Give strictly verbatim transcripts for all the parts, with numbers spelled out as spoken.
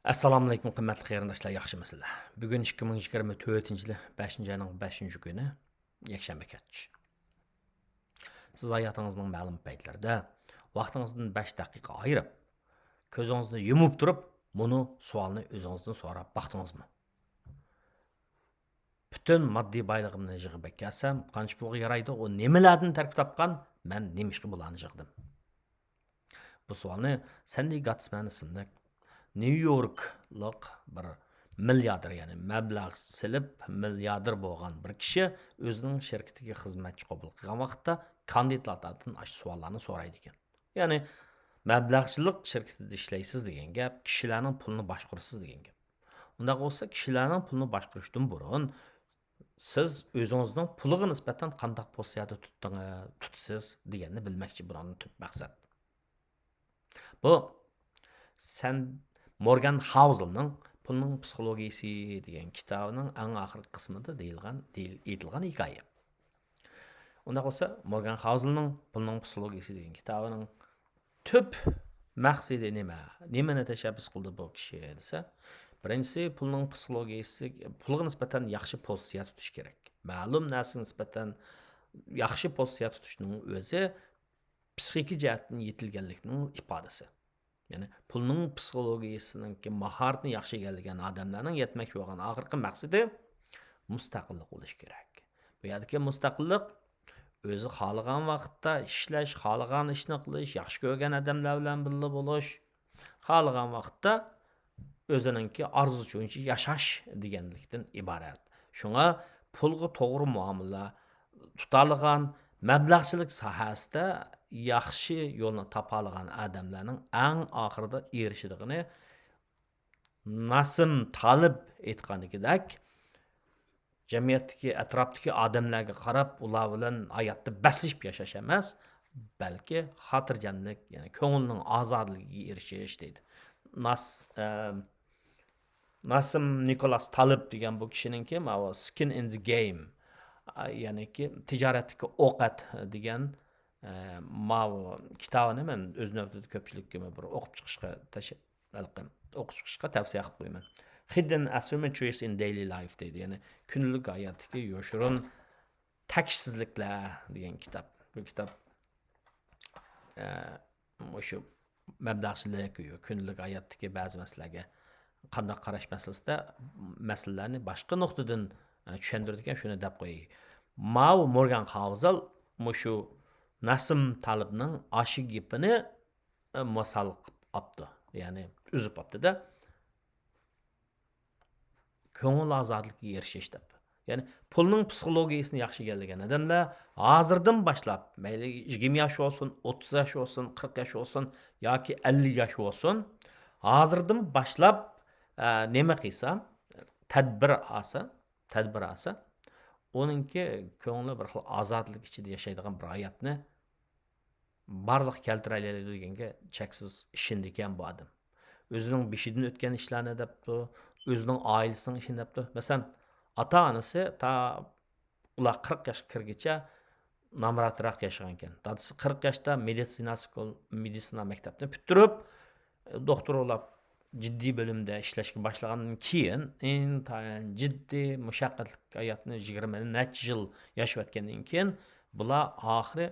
ئەسسالامۇئەلەيكۇم، قىممەتلىك قېرىنداشلار، ياخشىمۇسىلەر؟ بۈگۈن ئىككى مىڭ يىگىرمە تۆتىنچى يىلى بەشىنچى ئاينىڭ بەشىنچى كۈنى، يەكشەنبە كەچ. سىز ھاياتىڭىزنىڭ مەلۇم پەيتلىرىدە ۋاقتىڭىزدىن بەش دەقىقە ئايرىپ، كۆزىڭىزنى يۇمۇپ تۇرۇپ، مۇنۇ سوئالنى ئۆزىڭىزدىن سوراپ باقتىڭىزمۇ؟ پۈتۈن ماددىي بايلىقىمنى يىغىپ ئەكەلسەم، قانچە پۇلغا يارايدۇ؟ ئۇ نېمىلەردىن تەركىب تاپقان؟ مەن نېمىشقا بۇلارنى يىغدىم؟ بۇ سوئالنى سەندى گاتسمەن ئىسىملىك نيۇ يوركلۇق بىر مىلياردېر، يەنى مەبلەغ سېلىپ مىلياردېر بولغان بىر كىشى ئۆزىنىڭ شىركىتىگە خىزمەتچى قوبۇل قىلغان ۋاقىتتا كاندىداتلاردىن ئاشۇ سوئاللارنى سورايدىكەن. يەنى مەبلەغچىلىك شىركىتىدە ئىشلەيسىز دېگەن گەپ، كىشىلەرنىڭ پۇلىنى باشقۇرىسىز دېگەن گەپ. ئۇنداق بولسا، كىشىلەرنىڭ پۇلىنى باشقۇرۇشتىن بۇرۇن سىز ئۆزىڭىزنىڭ پۇلىغا نىسبەتەن قانداق پوزىتسىيەدە تۇتتۇڭ-، تۇتىسىز دېگەننى بىلمەكچى، بۇنىڭدىن تۈپ مەقسەت. بۇ سەن مورگان خاۋزېلنىڭ پۇلنىڭ پسىخولوگىيىسى دېگەن كىتابىنىڭ ئەڭ ئاخىرقى قىسمىدا دېيىلغان، دېيىل-، ئېيتىلغان ھېكايە. ئۇنداق بولسا، مورگان خاۋزېلنىڭ پۇلنىڭ پسىخولوگىيىسى دېگەن كىتابىنىڭ تۈپ مەقسىتى نېمە؟ نېمىنى تەشەببۇس قىلدى بۇ كىشى دېسە، بىرىنچىسى، پۇلنىڭ پسىخولوگىيىسى، پۇلغا نىسبەتەن ياخشى پوزىتسىيە تۇتۇش كېرەك. مەلۇم نەرسىگە نىسبەتەن ياخشى پوزىتسىيە تۇتۇشنىڭ ئۆزى پسىخىكا جەھەتتىن يېتىلگەنلىكنىڭ ئىپادىسى. يەنى پۇلنىڭ پسىخولوگىيىسىنىڭكى ماھارىتىنى ياخشى ئىگىلىگەن ئادەملەرنىڭ يەتمەكچى بولغان ئاخىرقى مەقسىتى مۇستەقىللىق بولۇشى كېرەك. بۇ يەردىكى مۇستەقىللىق ئۆزى خالىغان ۋاقىتتا ئىشلەش، خالىغان ئىشنى قىلىش، ياخشى كۆرگەن ئادەملەر بىلەن بىللە بولۇش، خالىغان ۋاقىتتا ئۆزىنىڭكى ئارزۇسىچە ياشاش دېگەنلىكتىن ئىبارەت. شۇڭا پۇلغا توغرا مۇئامىلە تۇتالىغان، مەبلەغچىلىك ساھەسىدە ياخشى يولنى تاپالىغان ئادەملەرنىڭ ئەڭ ئاخىرىدا ئېرىشىدىغىنى، ناسىم تالىب ئېيتقاندىكىدەك، جەمئىيەتتىكى، ئەتراپتىكى ئادەملەرگە قاراپ، ئۇلار بىلەن ھاياتتا بەسلىشىپ ياشاش ئەمەس، بەلكى خاتىرجەملىك، يەنى كۆڭۈلنىڭ ئازادىلىكىگە ئېرىشىش دەيدۇ. ناس-، ئە، ناسىم نىكولاس تالىب دېگەن بۇ كىشىنىڭكى ماۋۇ Skin in the Game، ئە، يەنىكى تىجارەتتىكى ئوقەت دېگەن، ئە، ماۋۇ كىتابىنى مەن ئۆز نۆۋىتىدە كۆپچىلىككە بىر ئوقۇپ چىقىشقا تەش-، ھېلىقى ئوقۇشقا تەۋسىيە قىلىپ قويىمەن. Hidden Asymmetries in Daily Life دەيدۇ. يەنى كۈندىلىك ھاياتتىكى يوشۇرۇن تەكشىسىزلىكلەر دېگەن كىتاب. بۇ كىتاب، ئە، مۇشۇ مەبلەغچىلىك، كۈندىلىك ھاياتتىكى بەزى مەسىلىلەرگە قانداق قاراش مەسىلىسىدە مەسىلىلەرنى باشقا نۇقتىدىن، ئە، چۈشەندۈرىدىكەن، شۇنى دەپ قوياي. ماۋۇ مورگان خاۋزال مۇشۇ ناسىم تالىبنىڭ ئاشۇ گېپىنى مىسال قىلىپ ئاپتۇ. يەنى ئۈزۈپ ئاپتۇ-دە. كۆڭۈل ئازادلىقىغا ئېرىشىش دەپتۇ. يەنى پۇلنىڭ پسىخولوگىيىسىنى ياخشى ئىگىلىگەن ئادەملەر ھازىردىن باشلاپ، مەيلى يىگىرمە ياش بولسۇن، ئوتتۇز ياش بولسۇن، قىرىق ياش بولسۇن ياكى ئەللىك ياش بولسۇن، ھازىردىن باشلاپ، ئە، نېمە قىلسا، تەدبىر ئالسا، تەدبىر ئالسا، ئۇنىڭكى كۆڭلى بىر خىل ئازادلىق ئىچىدە ياشايدىغان بىر ھاياتنى بارلىققا كەلتۈرەلەيدۇ دېگەنگە چەكسىز ئىشىنىدىكەن بۇ ئادەم. ئۆزىنىڭ بېشىدىن ئۆتكەن ئىشلارنى دەپتۇ، ئۆزىنىڭ ئائىلىسىنىڭ ئىشىنى دەپتۇ. مەسىلەن، ئاتا-ئانىسى تا ئۇلار قىرىق ياشقا كىرگىچە نامراتراق ياشىغانىكەن. دادىسى قىرىق ياشتا مېدىتسىنا سكول-، مېدىتسىنا مەكتەپنى پۈتتۈرۈپ، دوختۇر بولاپ جىددىي بۆلۈمدە ئىشلەشكە باشلىغاندىن كېيىن، ئىنتايىن جىددىي مۇشەققەتلىك ھاياتنى يىگىرمە نەچچە يىل ياشاۋەتكەندىن كېيىن، بۇلار ئاخىرى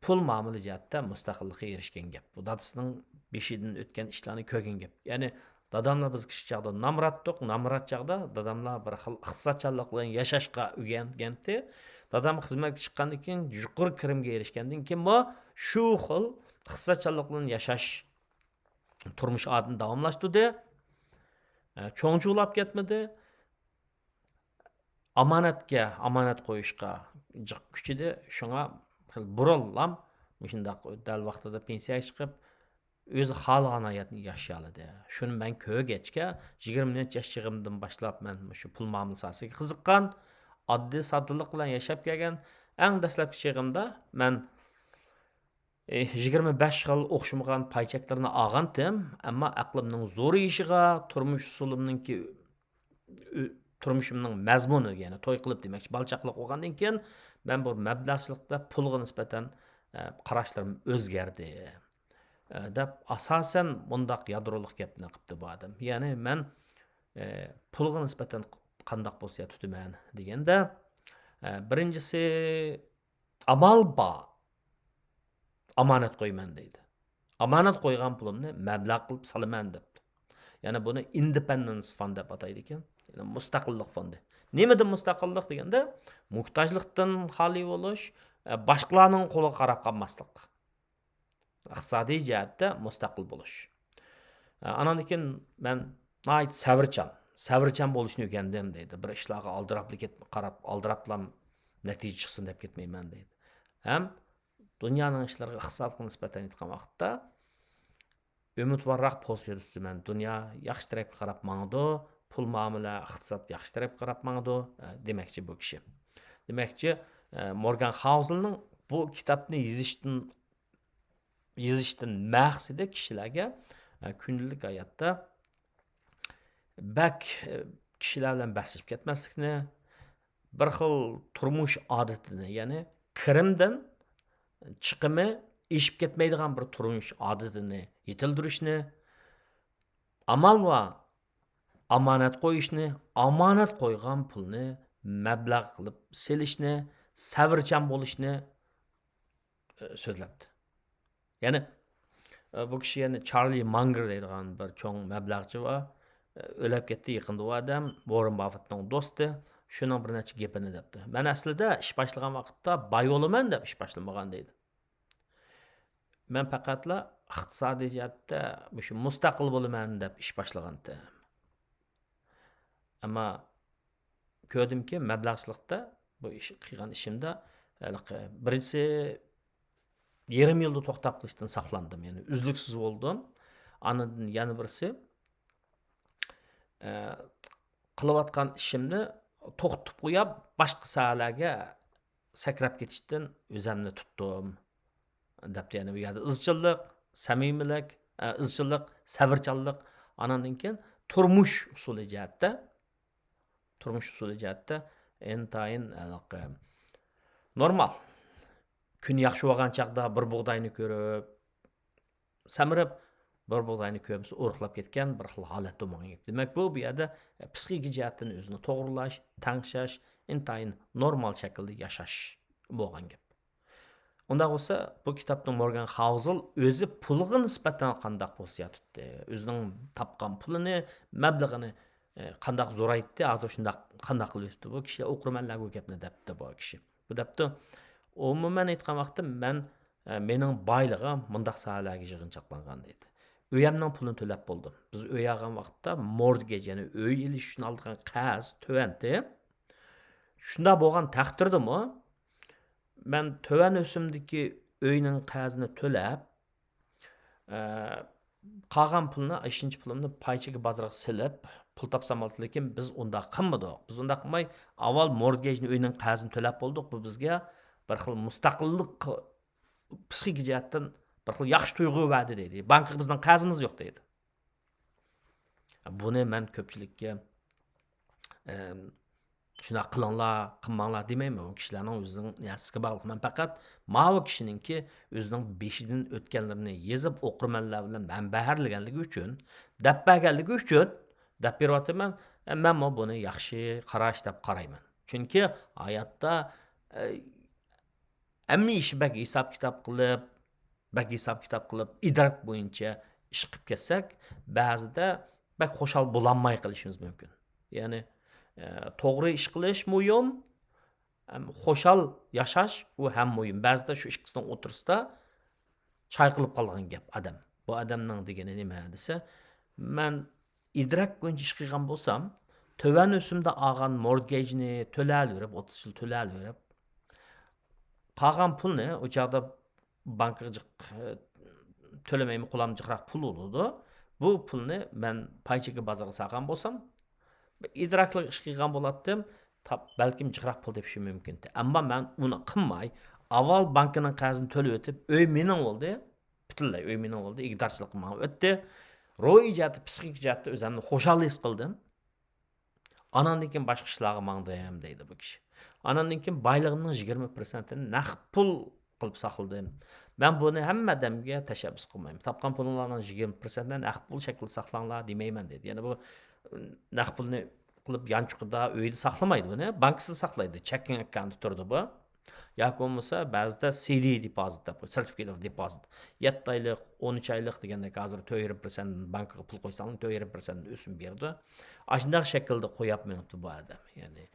پۇل مۇئامىلە جەھەتتە مۇستەقىللىققا ئېرىشكەن گەپ. بۇ دادىسىنىڭ بېشىدىن ئۆتكەن ئىشلارنى كۆرگەن گەپ. يەنى داداملار بىز كىچىك چاغدا نامراتتۇق، نامرات چاغدا داداملار بىر خىل ئىقتىسادچانلىق بىلەن ياشاشقا ئۆگەنگەنتى. دادام خىزمەتكە چىققاندىن كېيىن، يۇقىرى كىرىمگە ئېرىشكەندىن كېيىنمۇ شۇ خىل ئىقتىسادچانلىق بىلەن ياشاش، تۇرمۇش ئادىتىنى داۋاملاشتۇردى. ئە، چوڭ-چوڭلاپ كەتمىدى. ئامانەتكە، ئامانەت قويۇشقا جىق كۈچىدى. شۇڭا خېلى بۇرۇنلام مۇشۇنداق دەل ۋاقتىدا پېنسىيەگە چىقىپ، ئۆزى خالىغان ھاياتنى ياشىيالىدى. شۇنى مەن كۆرگەچكە، يىگىرمە نەچچە ياش چېغىمدىن باشلاپ مەن مۇشۇ پۇل مۇئامىلە ساھەسىگە قىزىققان، ئاددىي ساددىلىق بىلەن ياشاپ كەلگەن. ئەڭ دەسلەپكى چېغىمدا مەن ئى، يىگىرمە بەش خىل ئوخشىمىغان پاي چەكلىرىنى ئالغانتىم، ئەمما ئەقلىمنىڭ زورىيىشىغا، تۇرمۇش ئۇسۇلۇمنىڭكى، ئۆ-، تۇرمۇشۇمنىڭ مەزمۇنى، يەنى توي قىلىپ دېمەكچى، بالا چاقىلىق بولغاندىن كېيىن، مەن بۇ مەبلەغچىلىكتە پۇلغا نىسبەتەن، ئە، قاراشلىرىم ئۆزگەردى. ئە، دەپ ئاساسەن مۇنداق يادرولۇق گەپنى قىپتۇ بۇ ئادەم. يەنى مەن، ئە، پۇلغا نىسبەتەن قانداق پوزىتسىيە تۇتىمەن دېگەندە، ئە، بىرىنچىسى، ئامال بار ئامانەت قويىمەن دەيدۇ. ئامانەت قويغان پۇلۇمنى مەبلەغ قىلىپ سالىمەن دەپتۇ. يەنى بۇنى ئىندېپەندېنس فاند دەپ ئاتايدىكەن. يەنى مۇستەقىللىق فوندى. نېمىدىن مۇستەقىللىق دېگەندە، موھتاجلىقتىن خالىي بولۇش، ئە، باشقىلارنىڭ قولىغا قاراپ قالماسلىق. ئىقتىسادىي جەھەتتە مۇستەقىل بولۇش. ئە، ئاناندىن كېيىن مەن ناھايىتى سەۋرچان، سەۋرچان بولۇشنى ئۆگەندىم دەيدۇ. بىر ئىشلارغا ئالدىراپلا كەتمە-، قاراپ، ئالدىراپلا نەتىجە چىقسۇن دەپ كەتمەيمەن دەيدۇ. ھەم دۇنيانىڭ ئىشلىرىغا، ئىقتىسادقا نىسبەتەن ئېيتقان ۋاقىتتا، ئۈمىدۋارراق پوزىتسىيەدە تۇرىمەن. دۇنيا ياخشى تەرەپكە قاراپ ماڭىدۇ، پۇل مۇئامىلە، ئىقتىساد ياخشى تەرەپكە قاراپ ماڭىدۇ، ئە، دېمەكچى بۇ كىشى. دېمەكچى، ئە، مورگان خاۋزېلنىڭ بۇ كىتابنى يېزىشتىن، يېزىشتىن مەقسىتى كىشىلەرگە، ئە، كۈندىلىك ھاياتتا بەك، ئە، كىشىلەر بىلەن بەسلىشىپ كەتمەسلىكنى، بىر خىل تۇرمۇش ئادىتىنى، يەنى كىرىمدىن چىقىمى ئېشىپ كەتمەيدىغان بىر تۇرمۇش ئادىتىنى يېتىلدۈرۈشنى، ئامال بار ئامانەت قويۇشنى، ئامانەت قويغان پۇلنى مەبلەغ قىلىپ سېلىشنى، سەۋرچان بولۇشنى، ئە، سۆزلەپتۇ. يەنى، ئە، بۇ كىشى يەنە چارلى مانگېر دەيدىغان بىر چوڭ مەبلەغچى بار. ئە، ئۆلۈپ كەتتى يېقىندا ئۇ ئادەم، ۋاررېن باففېتنىڭ دوستى. شۇنىڭ بىر نەچچە گېپىنى دەپتۇ. مەن ئەسلىدە ئىش باشلىغان ۋاقىتتا باي بولىمەن دەپ ئىش باشلىمىغان دەيدۇ. مەن پەقەتلا ئىقتىسادىي جەھەتتە مۇشۇ مۇستەقىل بولىمەن دەپ ئىش باشلىغانتىم. ئەمما كۆردۈمكى، مەبلەغچىلىقتا بۇ ئىش، قىلغان ئىشىمدا، ھېلىقى بىرىنچىسى، يېرىم يىلدا توختاپ قېلىشتىن ساقلاندىم، يەنى ئۈزلۈكسىز بولدۇم. ئاندىن يەنە بىرسى، ئە، قىلىۋاتقان ئىشىمنى توختىتىپ قويۇپ، باشقا ساھەلەرگە سەكرەپ كېتىشتىن ئۆزۈمنى تۇتتۇم، دەپتۇ. يەنى بۇ يەردە ئىزچىللىق، سەمىمىيلىك، ئە، ئىزچىللىق، سەۋرچانلىق، ئاناندىن كېيىن تۇرمۇش ئۇسۇلى جەھەتتە، تۇرمۇش ئۇسۇلى جەھەتتە ئىنتايىن، ھېلىقى، نورمال. كۈن ياخشى بولغان چاغدا بىر بۇغداينى كۆرۈپ، سەمرىپ، بىر بۇغداينى كۆرمىسە ئورۇقلاپ كەتكەن بىر خىل ھالەتتە بولغان گەپ. دېمەك، بۇ، بۇ يەردە پسىخىكا جەھەتتىن ئۆزىنى توغرىلاش، تەڭشەش، ئىنتايىن نورمال شەكىلدە ياشاش بولغان گەپ. ئۇنداق بولسا، بۇ كىتابنىڭ مورگان خاۋزېل ئۆزى پۇلغا نىسبەتەن قانداق پوزىتسىيە تۇتتى؟ ئۆزىنىڭ تاپقان پۇلىنى، مەبلىغىنى، ئە، قانداق زورايتتى؟ ھازىر شۇنداق قانداق قىلىۋېتىپتۇ بۇ كىشى؟ ئوقۇرمەنلەرگە بۇ گەپنى دەپتۇ بۇ كىشى. بۇ دەپتۇ، ئومۇمەن ئېيتقان ۋاقىتتا مەن، ئە، مېنىڭ بايلىقىم مۇنداق ساھەلەرگە يىغىنچاقلانغان دەيدۇ. ئۆيەمنىڭ پۇلىنى تۆلەپ بولدۇم. بىز ئۆي ئالغان ۋاقىتتا مورتگېج، يەنى ئۆي ئېلىش ئۈچۈن ئالىدىغان قەرز تۆۋەنتى. شۇنداق بولغان تەقدىردىمۇ، مەن تۆۋەن ئۆسۈمدىكى ئۆينىڭ قەرزىنى تۆلەپ، ئە، قالغان پۇلنى، ئىشىنچ پۇلۇمنى پايچىكا بازىرىغا سېلىپ، پۇل تاپسام بولاتتى. لېكىن بىز ئۇنداق قىلمىدۇق. بىز ئۇنداق قىلماي، ئاۋۋال مورتگېجنى، ئۆينىڭ قەرزىنى تۆلەپ بولدۇق. بۇ بىزگە بىر خىل مۇستەقىللىق، پسىخىكا جەھەتتىن بىر خىل ياخشى تۇيغۇ بەردى دەيدۇ. بانكىغا بىزنىڭ قەرزىمىز يوق دەيدۇ. بۇنى مەن كۆپچىلىككە، ئەم، شۇنداق قىلىڭلار، قىلماڭلار دېمەيمەن. ئۇ كىشىلەرنىڭ ئۆزىنىڭ نەرسىسىگە باغلىق. مەن پەقەت ماۋۇ كىشىنىڭكى ئۆزىنىڭ بېشىدىن ئۆتكەنلىرىنى يېزىپ، ئوقۇرمەنلەر بىلەن مەنبەھەرلىگەنلىكى ئۈچۈن، دەپ بەرگەنلىكى ئۈچۈن دەپ بېرىۋاتىمەن. ئە، مەنمۇ بۇنى ياخشى قاراش دەپ قارايمەن. چۈنكى ھاياتتا، ئە، ھەممە ئىش بەك ھېساب-كىتاب قىلىپ، بەك ھېساب-كىتاب قىلىپ، ئىدراك بويىچە ئىش قىلىپ كەتسەك، بەزىدە بەك خۇشال بولالماي قېلىشىمىز مۇمكىن. يەنى، ئە، توغرا ئىش قىلىش مۇھىم، ھەم خۇشال ياشاش، ئۇ ھەم مۇھىم. بەزىدە شۇ ئىككىسىنىڭ ئوتتۇرىسىدا چايقىلىپ قالغان گەپ ئادەم. بۇ ئادەمنىڭ دېگىنى نېمە دېسە، مەن ئىدراك بويىچە ئىش قىلغان بولسام، تۆۋەن ئۆسۈمدە ئالغان مورتگېجنى تۆلەۋېرىپ، ئوتتۇز يىل تۆلەۋېرىپ، قالغان پۇلنى، ئۇ چاغدا بانكىغا جىق، تۆلىمەيمەن، قولۇمدا جىقراق پۇل بولىدۇ. بۇ پۇلنى مەن پايچىكا بازىرىغا سالغان بولسام، بىر ئىدراكلىق ئىش قىلغان بولاتتىم، تاپ-، بەلكىم جىقراق پۇل تېپىشىم مۇمكىنتى. ئەمما مەن ئۇنى قىلماي، ئاۋۋال بانكىنىڭ قەرزىنى تۆلىۋېتىپ، ئۆي مېنىڭ بولدى. پۈتۈنلەي ئۆي مېنىڭ بولدى، ئىگىدارچىلىققا ماڭا ئۆتتى. روھىي جەھەتتە، پسىخىك جەھەتتە ئۆزۈمنى خۇشال ھېس قىلدىم. ئاناندىن كېيىن باشقا ئىشلارغا ماڭدىم، دەيدۇ بۇ كىشى. ئاناندىن كېيىن بايلىقىمنىڭ يىگىرمە پىرسەنتىنى نەق پۇل قىلىپ ساقلىدىم. مەن بۇنى ھەممە ئادەمگە تەشەببۇس قىلمايمەن. تاپقان پۇلۇڭلارنىڭ يىگىرمە پىرسەنتىنى نەق پۇل شەكلىدە ساقلاڭلار دېمەيمەن دەيدۇ. يەنى بۇ نەق پۇلنى قىلىپ يانچۇقىدا، ئۆيىدە ساقلىمايدۇ بۇنى. بانكىسىدا ساقلايدۇ. چېكىڭ ئاككاونتتا تۇرىدۇ بۇ. ياكى بولمىسا بەزىدە سىدى دېپوزىت دەپ، سېرتىفىكېت ئوف دېپوزىت. يەتتە ئايلىق، ئون ئۈچ ئايلىق دېگەندەك ھازىر تۆت يېرىم پىرسەنت بانكىغا پۇل قويساڭ، تۆت يېرىم پىرسەنت ئۆسۈم بېرىدۇ. ئاشۇنداق شەكىلدە قويۇپ مېڭىپتۇ بۇ ئادەم. يەنى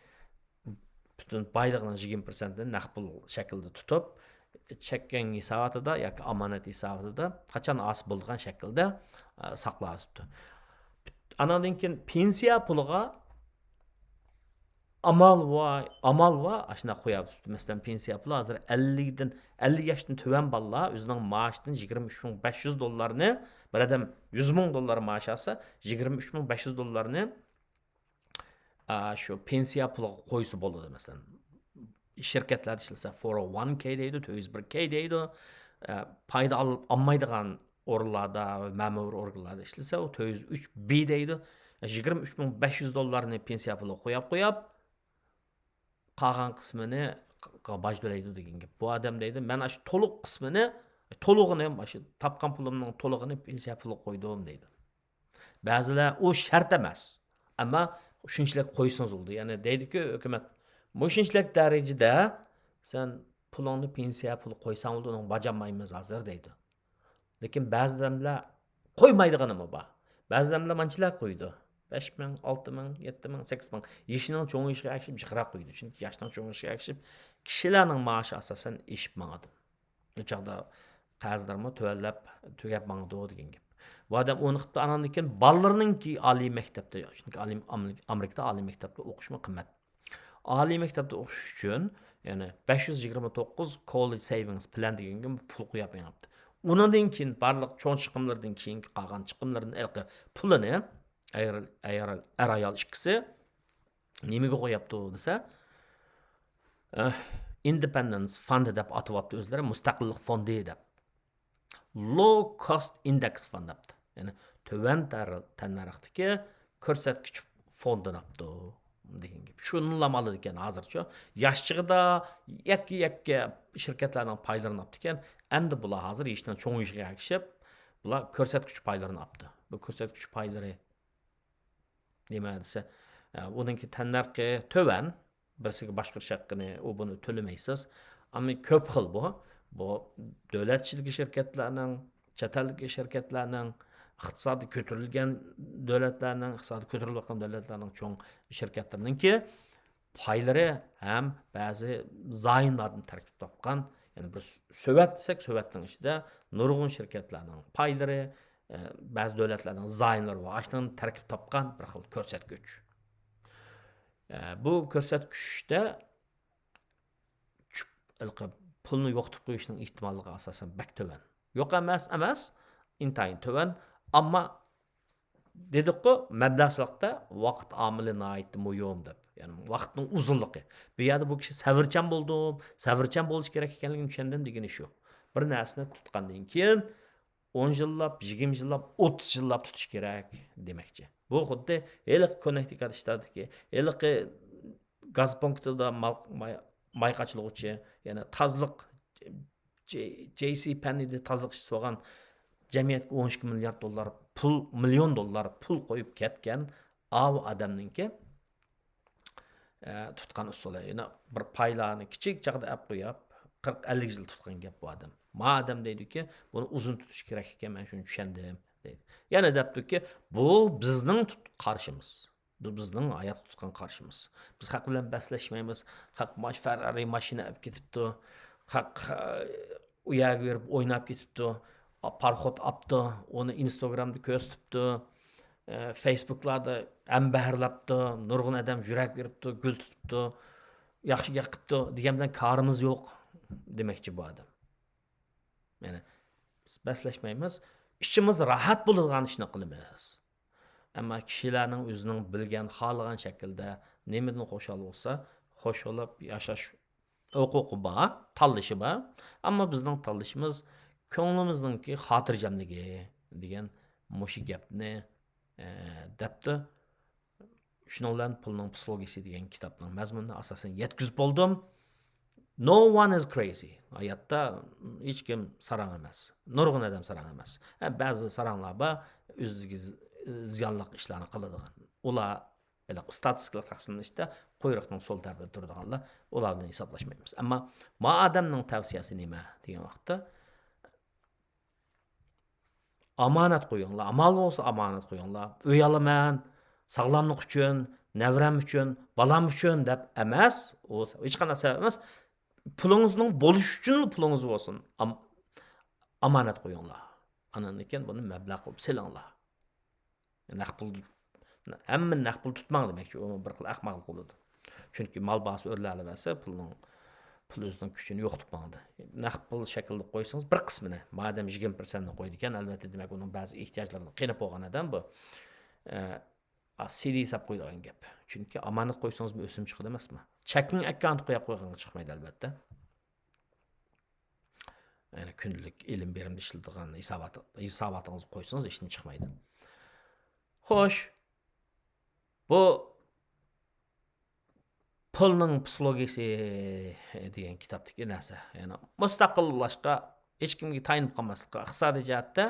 پۈتۈن بايلىقنىڭ يىگىرمە پىرسەنتىنى نەق پۇل شەكلىدە تۇتۇپ، چېكىڭ ھېساباتىدا ياكى ئامانەت ھېساباتىدا قاچان ھاسىل بولىدىغان شەكىلدە، ئە، ساقلاۋېتىپتۇ. ئاناندىن كېيىن پېنسىيە پۇلىغا ئامال بار، ئامال بار، ئاشۇنداق قويۇۋېتىپتۇ. مەسىلەن، پېنسىيە پۇلى ھازىر ئەللىكتىن، ئەللىك ياشتىن تۆۋەن بالىلار ئۆزىنىڭ مائاشىدىن يىگىرمە ئۈچ مىڭ بەش يۈز دوللارنى، بىر ئادەم يۈز مىڭ دوللار مائاش ئالسا، يىگىرمە ئۈچ مىڭ بەش يۈز دوللارنى، ئا، شۇ پېنسىيە پۇلىغا قويسا بولىدۇ. مەسىلەن، شىركەتلەردە ئىشلىسە، فور ئو ۋان كەي دەيدۇ، تۆت يۈز بىر كەي دەيدۇ. ئە، پايدا ئال-، ئالمايدىغان ئورۇنلاردا ۋە مەمۇرىي ئورگانلاردا ئىشلىسە، ئۇ تۆت يۈز ئۈچ بى دەيدۇ. يىگىرمە ئۈچ مىڭ بەش يۈز دوللارنى پېنسىيە پۇلىغا قويۇپ، قويۇپ، قالغان قىسمىنى ق-، ق-، باج تۆلەيدۇ دېگەن گەپ. بۇ ئادەم دەيدۇ، مەن ئاشۇ تولۇق قىسمىنى، تولۇقىنى، ئاشۇ تاپقان پۇلۇمنىڭ تولۇقىنى پېنسىيە پۇلىغا قويدۇم دەيدۇ. بەزىلەر ئۇ شەرت ئەمەس. ئەمما شۇنچىلىك قويسىڭىز بولىدۇ. يەنى دەيدۇكى ھۆكۈمەت، مۇشۇنچىلىك دەرىجىدە سەن پۇلۇڭنى پېنسىيە پۇلى قويساڭ بولىدۇ، ئۇنىڭ باج ئالمايمىز ھازىر دەيدۇ. لېكىن بەزى ئادەملەر قويمايدىغىنىمۇ بار. بەزى ئادەملەر مانچىلار قويىدۇ. بەش مىڭ، ئالتە مىڭ، يەتتە مىڭ، سەككىز مىڭ. يېشىنىڭ چوڭىيىشىغا ئەگىشىپ جىقراق قويىدۇ. چۈنكى ياشنىڭ چوڭىيىشىغا ئەگىشىپ كىشىلەرنىڭ مائاشى ئاساسەن ئېشىپ ماڭىدۇ. ئۇ چاغدا قەرزلىرىمۇ تۆۋەنلەپ، تۈگەپ ماڭىدۇ دېگەن گەپ. بۇ ئادەم ئۇنى قىپتۇ، ئاناندىن كېيىن بالىلىرىنىڭكى ئالىي مەكتەپتە، چۈنكى ئالىي، ئامېرىكىدا ئالىي مەكتەپتە ئوقۇشمۇ قىممەت. ئالىي مەكتەپتە ئوقۇش ئۈچۈن، يەنى بەش يۈز يىگىرمە توققۇز كوللېج سەيۋىڭس پىلان دېگەنگە پۇل قويۇپ مېڭىپتۇ. ئۇنىڭدىن كېيىن بارلىق چوڭ چىقىملىرىدىن كېيىنكى قالغان چىقىملىرىنى ھېلىقى پۇلىنى ئەر، ئەر، ئەر ئايال ئىككىسى نېمىگە قويۇپتۇ دېسە، ئە، ئىندېپەندېنس فاند دەپ ئاتىۋاپتۇ ئۆزلىرى، مۇستەقىللىق فوندى دەپ. لو كوست ئىندېكس فاند دەپتۇ. يەنى تۆۋەن تەر-، تەننەرختىكى كۆرسەتكۈچ فوندىنى ئاپتۇ دېگەن گەپ. شۇنىلا ئالىدىكەن ھازىرچۇ. ياش چېغىدا يەككە-يەككە شىركەتلەرنىڭ پايلىرىنى ئاپتىكەن. ئەمدى بۇلار ھازىر يېشىنىڭ چوڭىيىشىغا ئەگىشىپ، بۇلار كۆرسەتكۈچ پايلىرىنى ئاپتۇ. بۇ كۆرسەتكۈچ پايلىرى نېمە دېسە، ئە، ئۇنىڭكى تەننەرخى تۆۋەن، بىرسىگە باشقۇرۇش ھەققىنى، ئۇ بۇنى تۆلىمەيسىز. ئەمما كۆپ خىل بۇ. بۇ دۆلەت ئىچىدىكى شىركەتلەرنىڭ، چەت ئەلدىكى شىركەتلەرنىڭ، ئىقتىسادى كۆتۈرۈلگەن دۆلەتلەرنىڭ، ئىقتىسادى كۆتۈرۈلۈۋاتقان دۆلەتلەرنىڭ چوڭ شىركەتلىرىنىڭكى پايلىرى ھەم بەزى زايوملاردىن تەركىب تاپقان، يەنى بىر سۆۋەت دېسەك، سۆۋەتنىڭ ئىچىدە نۇرغۇن شىركەتلەرنىڭ پايلىرى، ئە، بەزى دۆلەتلەرنىڭ زايوملىرى بار. ئاشۇنىڭدىن تەركىب تاپقان بىر خىل كۆرسەتكۈچ. ئە، بۇ كۆرسەتكۈچتە چۈپ-، ھېلىقى پۇلنى يوقىتىپ قويۇشنىڭ ئېھتىماللىقى ئاساسەن بەك تۆۋەن. يوق ئەمەس، ئەمەس، ئىنتايىن تۆۋەن. ئەمما دېدۇققۇ، مەبلەغچىلىكتە ۋاقىت ئامىلى ناھايىتى مۇھىم دەپ. يەنى ۋاقىتنىڭ ئۇزۇنلۇقى. بۇ يەردە بۇ كىشى سەۋرچان بولدۇم، سەۋرچان بولۇش كېرەك ئىكەنلىكىنى چۈشەندىم دېگىنى شۇ. بىر نەرسىنى تۇتقاندىن كېيىن، ئون يىللاپ، يىگىرمە يىللاپ، ئوتتۇز يىللاپ تۇتۇش كېرەك دېمەكچى. بۇ خۇددى ھېلىقى كوننېكتىكات شتاتىدىكى ھېلىقى گاز پونكىتىدا مال-، ماي، ماي قاچىلىغۇچى، يەنى تازىلىق، جېي-، جېي سى پەننىدە تازىلىق ئىشچىسى بولغان جەمئىيەتكە ئون ئىككى مىليارد دوللار پۇل، مىليون دوللار پۇل قويۇپ كەتكەن ئاۋۇ ئادەمنىڭكى، ئە، تۇتقان ئۇسۇلى. يەنە بىر پايلارنى كىچىك چاغدا ئەپ قويۇپ، قىرىق، ئەللىك يىل تۇتقان گەپ بۇ ئادەم. ما ئادەم دەيدۇكى، بۇنى ئۇزۇن تۇتۇش كېرەك ئىكەن، مەن شۇنى چۈشەندىم، دەيدۇ. يەنە دەپتۇكى، بۇ بىزنىڭ تۇت-، قارىشىمىز. بۇ بىزنىڭ ھاياتقا تۇتقان قارىشىمىز. بىز خەق بىلەن بەسلەشمەيمىز. خەق ماش-، فېررارى ماشىنا ئەپ كېتىپتۇ. خەق، ئە، ئۇ يەرگە بېرىپ ئويناپ كېتىپتۇ. ئا-، پاراخوت ئاپتۇ. ئۇنى ئىنستاگرامدا كۆرسىتىپتۇ. ئە، فېيسبۇكلاردا ھەمبەھىرلەپتۇ. نۇرغۇن ئادەم يۈرەك بېرىپتۇ، گۈل تۇتۇپتۇ. ياخشى گەپ قىپتۇ دېگەن بىلەن كارىمىز يوق دېمەكچى بۇ ئادەم. يەنى بىز بەسلەشمەيمىز. ئىچىمىز راھەت بولىدىغان ئىشنى قىلىمىز. ئەمما كىشىلەرنىڭ ئۆزىنىڭ بىلگەن، خالىغان شەكىلدە نېمىدىن خۇشال بولسا، خۇش بولۇپ ياشاش ھوقۇقى بار، تاللىشى بار. ئەمما بىزنىڭ تاللىشىمىز كۆڭلىمىزنىڭكى خاتىرجەملىكى دېگەن مۇشۇ گەپنى، ئە، دەپتۇ. شۇنىڭ بىلەن پۇلنىڭ پسىخولوگىيىسى دېگەن كىتابنىڭ مەزمۇنىنى ئاساسەن يەتكۈزۈپ بولدۇم. No one is crazy. ھاياتتا ھېچكىم ساراڭ ئەمەس. نۇرغۇن ئادەم ساراڭ ئەمەس. ھە، بەزى ساراڭلار بار، ئۆزىگە ز-، زىيانلىق ئىشلارنى قىلىدىغان. ئۇلار ھېلىقى ئىستاتىستىكىلىق تەقسىملىنىشتە قۇيرۇقنىڭ سول تەرىپىدە تۇرىدىغانلار، ئۇلار بىلەن ھېسابلاشمايمىز. ئەمما ما ئادەمنىڭ تەۋسىيەسى نېمە دېگەن ۋاقىتتا، ئامانەت قويۇڭلار، ئامال بولسا ئامانەت قويۇڭلار. ئۆي ئالىمەن، ساغلاملىق ئۈچۈن، نەۋرەم ئۈچۈن، بالام ئۈچۈن دەپ ئەمەس، ئۇ ھېچقانداق سەۋەب ئەمەس. پۇلىڭىزنىڭ بولۇشى ئۈچۈن پۇلىڭىز بولسۇن. ئام-، ئامانەت قويۇڭلار. ئاندىن كېيىن بۇنى مەبلەغ قىلىپ سېلىڭلار. نەق پۇل، ھەممە نەق پۇل تۇتماڭ دېمەكچى، ئۇمۇ بىر خىل ئەخمەقلىق بولىدۇ. چۈنكى مال باھاسى ئۆرلەۋەرسە، پۇلنىڭ، پۇل ئۆزىنىڭ كۈچىنى يوقىتىپ ماڭىدۇ. نەق پۇل شەكلىدە قويسىڭىز، بىر قىسمىنى، مادەم يىگىرمە پىرسەنتنى قويىدىكەن، ئەلۋەتتە، دېمەك، ئۇنىڭ بەزى ئېھتىياجلىرىنى قېنىپ بولغان ئادەم بۇ. ئە، سىدى ھېساب قويىدىغان گەپ. چۈنكى ئامانەت قويسىڭىزمۇ ئۆسۈم چىقىدۇ ئەمەسمۇ؟ چېكىڭ ئەككاونت قويۇپ قويغانغا چىقمايدۇ، ئەلۋەتتە. يەنى كۈندىلىك ئېلىم بېرىمدە ئىشلىتىدىغان ھېسابات-، ھېساباتىڭىزغا قويسىڭىز ھېچنېمە چىقمايدۇ. خوش، بۇ پۇلنىڭ پسىخولوگىيىسى دېگەن كىتابتىكى نەرسە. يەنى مۇستەقىل بولۇشقا، ھېچكىمگە تايىنىپ قالماسلىققا، ئىقتىسادىي جەھەتتە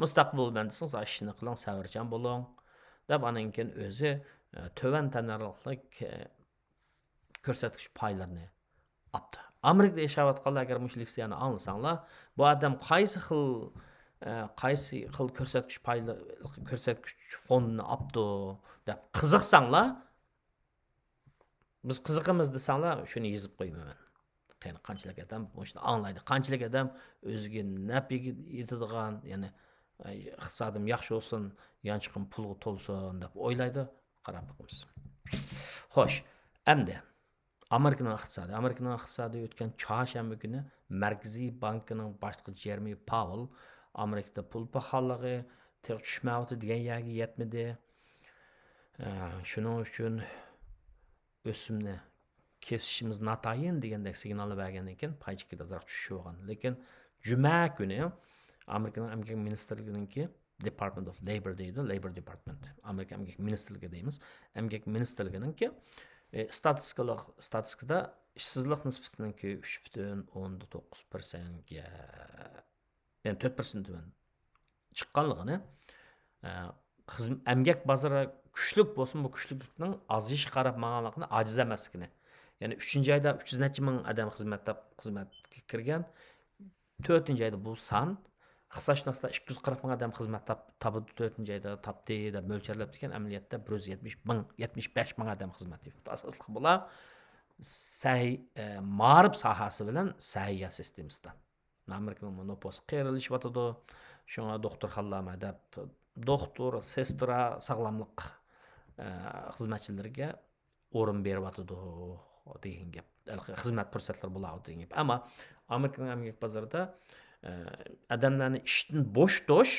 مۇستەقىل بولىمەن دېسىڭىز، ئاشۇ ئىشنى قىلىڭ، سەۋرچان بولۇڭ، دەپ ئاندىن كېيىن ئۆزى، ئە، تۆۋەن تەننەرخلىك، ئە، كۆرسەتكۈچ پايلىرىنى ئاپتۇ. ئامېرىكىدا ياشاۋاتقانلار ئەگەر مۇشۇ لېكسىيەنى ئاڭلىساڭلار، بۇ ئادەم قايسى خىل، ئە، قايسى خىل كۆرسەتكۈچ پايلار، كۆرسەتكۈچ فوندىنى ئاپتۇ دەپ قىزىقساڭلار، بىز قىزىقىمىز دېسەڭلار، شۇنى يېزىپ قويىمەن مەن. قېنى، قانچىلىك ئادەم مۇشۇنى ئاڭلايدۇ، قانچىلىك ئادەم ئۆزىگە نەپ يېتىدىغان، يەنى، ئىقتىسادىم ياخشى بولسۇن، يانچۇقۇم پۇلغا تولسۇن دەپ ئويلايدۇ. قاراپ بېقىمىز. خوش، ئەمدى ئامېرىكىنىڭ ئىقتىسادى. ئامېرىكىنىڭ ئىقتىسادى ئۆتكەن چارشەنبە كۈنى مەركىزىي بانكىنىڭ باشلىقى جېرېمى پاۋېل ئامېرىكىدا پۇل پاخاللىقى تېخى چۈشمەيۋاتىدۇ دېگەن يەرگە يەتمىدى. ئە، شۇنىڭ ئۈچۈن ئۆسۈمنى كېسىشىمىز ناتايىن دېگەندەك سىگنالنى بەرگەندىن كېيىن پاي چېكىدە ئازراق چۈشۈش بولغان. لېكىن جۈمە كۈنى ئامېرىكىنىڭ ئەمگەك مىنىستىرلىكىنىڭكى، Department of Labor دەيدۇ، Labor Department، ئامېرىكا ئەمگەك مىنىستىرلىكى دەيمىز. ئەمگەك مىنىستىرلىكىنىڭكى، ئى، ئىستاتىستىكىلىق، ئىستاتىستىكىدا ئىشسىزلىق نىسبىتىنىڭكى ئۈچ پۈتۈن ئوندىن توققۇز پىرسەنتكە، يەنى تۆت پىرسەنت تۆۋەن چىققانلىقىنى، ئە، خىزم-، ئەمگەك بازىرى كۈچلۈك بولسىمۇ، بۇ كۈچلۈكلۈكنىڭ ئازىيىشقا قاراپ ماڭغانلىقىنى، ئاجىز ئەمەسلىكىنى. يەنى ئۈچىنچى ئايدا ئۈچ يۈز نەچچە مىڭ ئادەم خىزمەت تاپ-، خىزمەتكە كىرگەن. تۆتىنچى ئايدا بۇ سان، ئىقتىسادشۇناسلار ئىككى يۈز قىرىق مىڭ ئادەم خىزمەت تاپ-، تاپىدۇ، تۆتىنچى ئايدا تاپتى دەپ مۆلچەرلەپتىكەن، ئەمەلىيەتتە بىر يۈز يەتمىش مىڭ، يەتمىش بەش مىڭ ئادەم خىزمەت تېپىپتۇ. ئاساسلىقى بۇلار سەھىي-، ئە، مائارىپ ساھەسى بىلەن سەھىيە سىستېمىسىدا. ئامېرىكىنىڭ نوپۇسى قېرىلىشىۋاتىدۇ. شۇڭا دوختۇرخانىلارمۇ دەپ، دوختۇر، سېسترا، ساغلاملىق، ئە، خىزمەتچىلىرىگە ئورۇن بېرىۋاتىدۇ دېگەن گەپ. خىزمەت پۇرسەتلىرى بولاۋاتىدۇ دېگەن گەپ. ئەمما ئامېرىكىنىڭ ئەمگەك بازىرىدا، ئە، ئادەملەرنى ئىشتىن بوشىتىش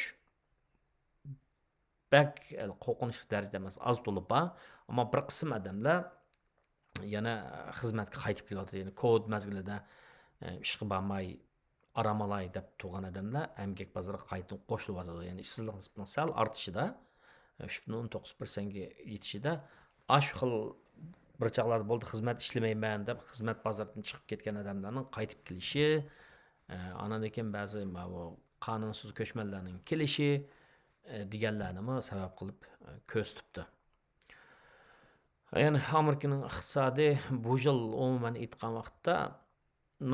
بەك، ئە، قورقۇنچلۇق دەرىجىدە ئەمەس، ئاز تولا بار. ئەمما بىر قىسىم ئادەملەر يەنە خىزمەتكە قايتىپ كېلىۋاتىدۇ. يەنى كوۋىد مەزگىلىدە، ئە، ئىشقا بارماي، ئارام ئالاي دەپ تۇرغان ئادەملەر ئەمگەك بازىرىغا قايتىپ قوشۇلۇۋاتىدۇ. يەنى ئىشسىزلىق نىسبىتىنىڭ سەل ئارتىشىدا، ئۈچ پۈتۈن ئوندىن توققۇز پىرسەنتكە يېتىشىدە، ئاشۇ خىل بىر چاغلاردا بولدى، خىزمەت ئىشلىمەيمەن دەپ خىزمەت بازىرىدىن چىقىپ كەتكەن ئادەملەرنىڭ قايتىپ كېلىشى، ئە، ئاندىن كېيىن بەزى ماۋۇ قانۇنسىز كۆچمەنلەرنىڭ كېلىشى، ئە، دېگەنلەرنىمۇ سەۋەب قىلىپ، ئە، كۆرسىتىپتۇ. يەنى ئامېرىكىنىڭ ئىقتىسادى بۇ يىل ئومۇمەن ئېيتقان ۋاقىتتا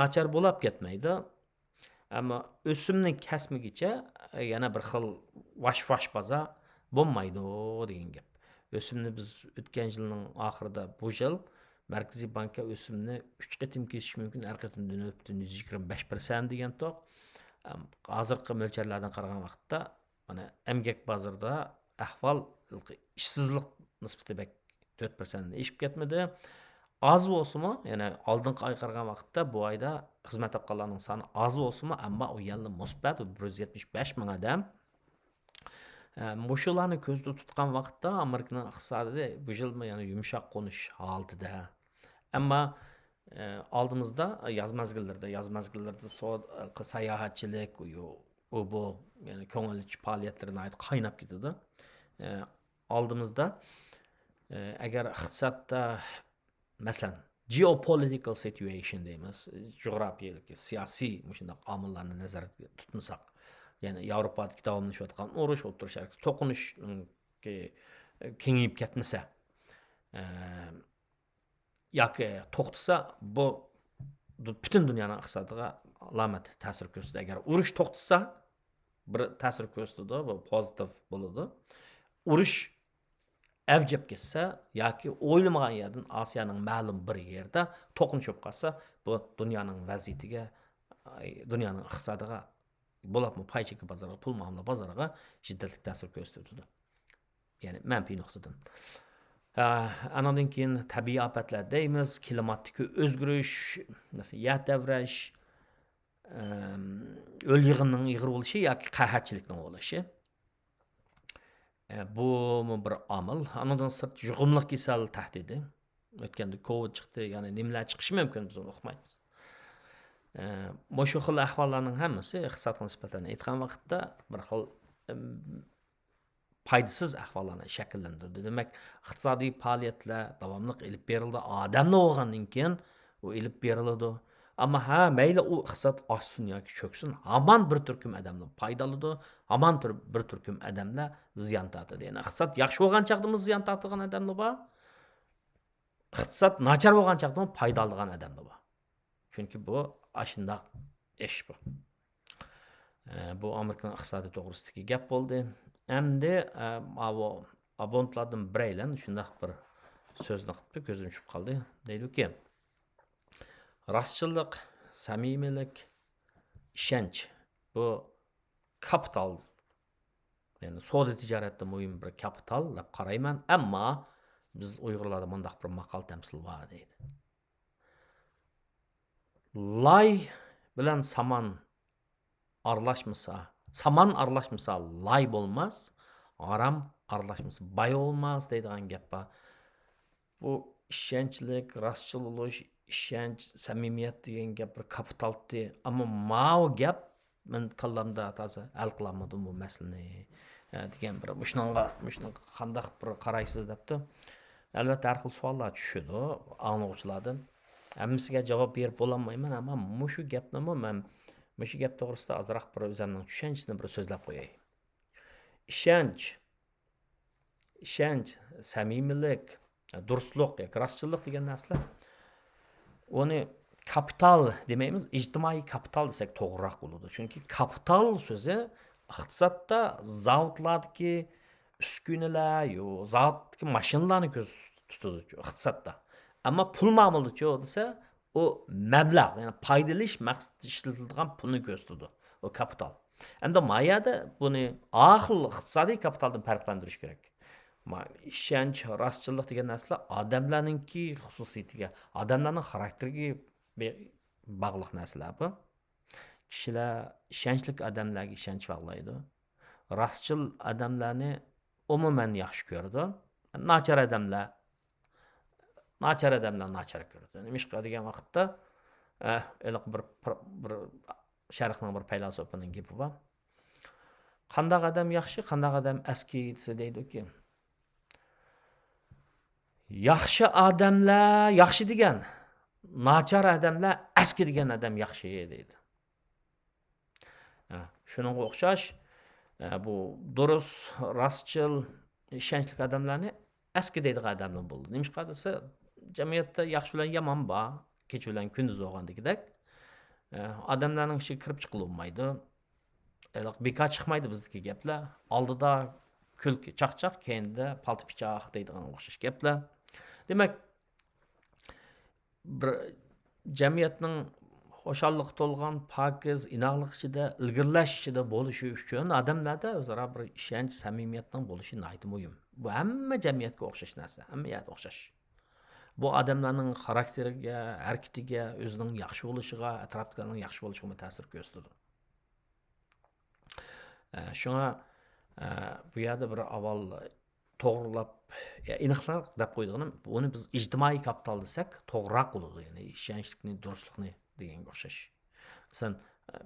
ناچار بولاپ كەتمەيدۇ. ئەمما ئۆسۈمنى كەسمىگىچە يەنە بىر خىل ۋاش-ۋاش بازار بولمايدۇ دېگەن گەپ. ئۆسۈمنى بىز ئۆتكەن يىلنىڭ ئاخىرىدا، بۇ يىل مەركىزىي بانكا ئۆسۈمنى ئۈچ قېتىم كېسىشى مۇمكىن، ھەر قېتىمدا نۆل پۈتۈن يۈز يىگىرمە بەش پىرسەنت دېگەنتۇق. ئەم، ھازىرقى مۆلچەرلەردىن قارىغان ۋاقىتتا، مانا، ئەمگەك بازىرىدا ئەھۋال، ئىشسىزلىق نىسبىتى بەك تۆت پىرسەنتتىن ئېشىپ كەتمىدى. ئاز بولسىمۇ، يەنى ئالدىنقى ئايغا قارىغان ۋاقىتتا بۇ ئايدا خىزمەت تاپقانلارنىڭ سانى ئاز بولسىمۇ، ئەمما ئۇ يەنىلا مۇسبەت، بىر يۈز يەتمىش بەش مىڭ ئادەم. ئە، مۇشۇلارنى كۆزدە تۇتقان ۋاقىتتا ئامېرىكىنىڭ ئىقتىسادى بۇ يىلمۇ يەنە يۇمشاق قونۇش ھالىتىدە. ئەمما، ئە، ئالدىمىزدا ياز مەزگىللىرىدە، ياز مەزگىللىرىدە سو-، ساياھەتچىلىك، ئۇ، ئۇ بۇ، يەنى كۆڭۈل ئېچىش پائالىيەتلىرى ناھايىتى قايناپ كېتىدۇ. ئە، ئالدىمىزدا، ئە، ئەگەر ئىقتىسادتا، مەسىلەن، geopolitical situation دەيمىز، جۇغراپىيەلىك، سىياسىي مۇشۇنداق ئامىللارنى نەزەردە تۇتمىساق، يەنى ياۋروپادىكى داۋاملىشىۋاتقان ئۇرۇش، ئوتتۇرا شەرقتە توقۇنۇش، كېڭىيىپ كەتمىسە، ئە، ياكى توختىسا، بۇ دۇ-، پۈتۈن دۇنيانىڭ ئىقتىسادىغا ئالامەت تەسىر كۆرسىتىدۇ. ئەگەر ئۇرۇش توختىسا، بىر تەسىر كۆرسىتىدۇ، بۇ پوزىتىپ بولىدۇ. ئۇرۇش ئەۋج ئېلىپ كەتسە ياكى ئويلىمىغان يەردىن ئاسىيانىڭ مەلۇم بىر يېرىدە توقۇنۇش بولۇپ قالسا، بۇ دۇنيانىڭ ۋەزىيىتىگە، ئاي، دۇنيانىڭ ئىقتىسادىغا، بولۇپمۇ پاي چېكى بازىرىغا، پۇل مۇئامىلە بازىرىغا شىددەتلىك تەسىر كۆرسىتىۋېتىدۇ. يەنى مەنپىي نۇقتىدىن. ئە، ئانىڭدىن كېيىن تەبىئىي ئاپەتلەر دەيمىز، كىلىماتتىكى ئۆزگىرىش، مەسىلەن، يەر تەۋرەش، ئەم، ھۆل يېغىننىڭ ئېغىر بولۇشى ياكى قەھەتچىلىكنىڭ بولۇشى. ئە، بۇمۇ بىر ئامىل. ئانىڭدىن سىرت يۇقۇملۇق كېسەل تەھدىتى. ئۆتكەندە كوۋىد چىقتى، يەنى نېمىلەر چىقىشى مۇمكىن، بىز ئۇنى ئۇقمايمىز. ئە، مۇشۇ خىل ئەھۋاللارنىڭ ھەممىسى ئىقتىسادقا نىسبەتەن ئېيتقان ۋاقىتتا بىر خىل، ئەم، پايدىسىز ئەھۋاللارنى شەكىللەندۈرىدۇ. دېمەك، ئىقتىسادىي پائالىيەتلەر داۋاملىق ئېلىپ بېرىلىدۇ، ئادەملەر بولغاندىن كېيىن ئۇ ئېلىپ بېرىلىدۇ. ئەمما ھە، مەيلى ئۇ ئىقتىساد ئاشسۇن ياكى چۆكسۇن، ھامان بىر تۈركۈم ئادەملەر پايدا ئالىدۇ، ھامان تۈر-، بىر تۈركۈم ئادەملەر زىيان تارتىدۇ. يەنى ئىقتىساد ياخشى بولغان چاغدىمۇ زىيان تارتىدىغان ئادەملەر بار، ئىقتىساد ناچار بولغان چاغدىمۇ پايدا ئالىدىغان ئادەملەر بار. چۈنكى بۇ ئاشۇنداق ئىش بۇ. ئە، بۇ ئامېرىكىنىڭ ئىقتىسادى توغرىسىدىكى گەپ بولدى. ئەمدى، ئە، ماۋۇ ئابونتلاردىن بىرەيلەن شۇنداق بىر سۆزنى قىپتۇ، كۆزۈم چۈشۈپ قالدى. دەيدۇكى، راستچىللىق، سەمىمىيلىك، ئىشەنچ، بۇ كاپىتال، يەنى سودا تىجارەتتە مۇھىم بىر كاپىتال دەپ قارايمەن. ئەمما بىز ئۇيغۇرلاردا مۇنداق بىر ماقال تەمسىل بار دەيدۇ. لاي بىلەن سامان ئارىلاشمىسا، سامان ئارىلاشمىسا لاي بولماس، ھارام ئارىلاشمىسا باي بولماس دەيدىغان گەپ بار. بۇ ئىشەنچلىك، راستچىل بولۇش، ئىشەنچ، سەمىمىيەت دېگەن گەپ بىر كاپىتالتى. ئەمما ماۋۇ گەپ مەن كاللامدا تازا ھەل قىلالمىدىم بۇ مەسىلىنى، ھە، دېگەن بىر مۇشۇنىڭغا، مۇشۇنىڭغا قانداق بىر قارايسىز دەپتۇ. ئەلۋەتتە، ھەر خىل سوئاللار چۈشىدۇ ئاڭلىغۇچىلاردىن. ھەممىسىگە جاۋاب بېرىپ بولالمايمەن، ئەمما مۇشۇ گەپنىمۇ مەن، مۇشۇ گەپ توغرىسىدا ئازراق بىر ئۆزۈمنىڭ چۈشەنچىسىنى بىر سۆزلەپ قوياي. ئىشەنچ، ئىشەنچ، سەمىمىيلىك، دۇرۇسلۇق ياكى راستچىللىق دېگەن نەرسىلەر، ئۇنى كاپىتال دېمەيمىز، ئىجتىمائىي كاپىتال دېسەك توغرىراق بولىدۇ. چۈنكى كاپىتال سۆزى ئىقتىسادتا زاۋۇتلاردىكى ئۈسكۈنىلەر، يو-، زاۋۇتتىكى ماشىنىلارنى كۆز تۇتىدۇ ئىقتىسادتا. ئەمما پۇل مۇئامىلىچۇ دېسە، ئۇ مەبلەغ، يەنى پايدا ئېلىش مەقسىتىدە ئىشلىتىلىدىغان پۇلنى كۆرسىتىدۇ، ئۇ كاپىتال. ئەمدى ما يەردە بۇنى ئاخىل ئىقتىسادىي كاپىتالدىن پەرقلەندۈرۈش كېرەك. ما-، ئىشەنچ، راستچىللىق دېگەن نەرسىلەر ئادەملەرنىڭكى خۇسۇسىيىتىگە، ئادەملەرنىڭ خاراكتېرىگە بې-، باغلىق نەرسىلەر بۇ. كىشىلەر ئىشەنچلىك ئادەملەرگە ئىشەنچ باغلايدۇ. راستچىل ئادەملەرنى ئومۇمەن ياخشى كۆرىدۇ. ناچار ئادەملەر، ناچار ئادەملەر ناچار كۆرىدۇ. نېمىشقا دېگەن ۋاقىتتا، ئە، ھېلىقى بىر، بىر شەرقنىڭ بىر پەيلاسوپىنىڭ گېپى بار. قانداق ئادەم ياخشى، قانداق ئادەم ئەسكى دېسە دەيدۇكى، ياخشى ئادەملەر ياخشى دېگەن، ناچار ئادەملەر ئەسكى دېگەن ئادەم ياخشى دەيدۇ. ھە، شۇنىڭغا ئوخشاش، ئە، بۇ دۇرۇس، راستچىل، ئىشەنچلىك ئادەملەرنى ئەسكى دەيدىغان ئادەملەر بولدى. نېمىشقا دېسە، جەمئىيەتتە ياخشى بىلەن يامان بار. كېچە بىلەن كۈندۈز بولغاندىكىدەك. ئە، ئادەملەرنىڭ ئىچىگە كىرىپ چىقىلمايدۇ. ھېلىقى بىكار چىقمايدۇ بىزدىكى گەپلەر. ئالدىدا كۈلكە، چاقچاق، كەينىدە پالتا پىچاق دەيدىغان ئوخشاش گەپلەر. دېمەك، بىر جەمئىيەتنىڭ خۇشاللىققا تولغان، پاكىز، ئىناقلىق ئىچىدە، ئىلگىرىلەش ئىچىدە بولۇشى ئۈچۈن ئادەملەردە ئۆزئارا بىر ئىشەنچ، سەمىمىيەتنىڭ بولۇشى ناھايىتى مۇھىم. بۇ ھەممە جەمئىيەتكە ئوخشاش نەرسە، ھەممە يەردە ئوخشاش. بۇ ئادەملەرنىڭ خاراكتېرىگە، ھەرىكىتىگە، ئۆزىنىڭ ياخشى بولۇشىغا، ئەتراپتىكىلەرنىڭ ياخشى بولۇشىغىمۇ تەسىر كۆرسىتىدۇ. ئە، شۇڭا، ئە، بۇ يەردە بىر ئاۋۋال توغرىلاپ، يا، ئېنىقراق دەپ قويىدىغىنىم، بۇنى بىز ئىجتىمائىي كاپىتال دېسەك توغرىراق بولىدۇ، يەنى ئىشەنچلىكنى، دۇرۇسلۇقنى دېگەنگە ئوخشاش. مەسىلەن، ئە،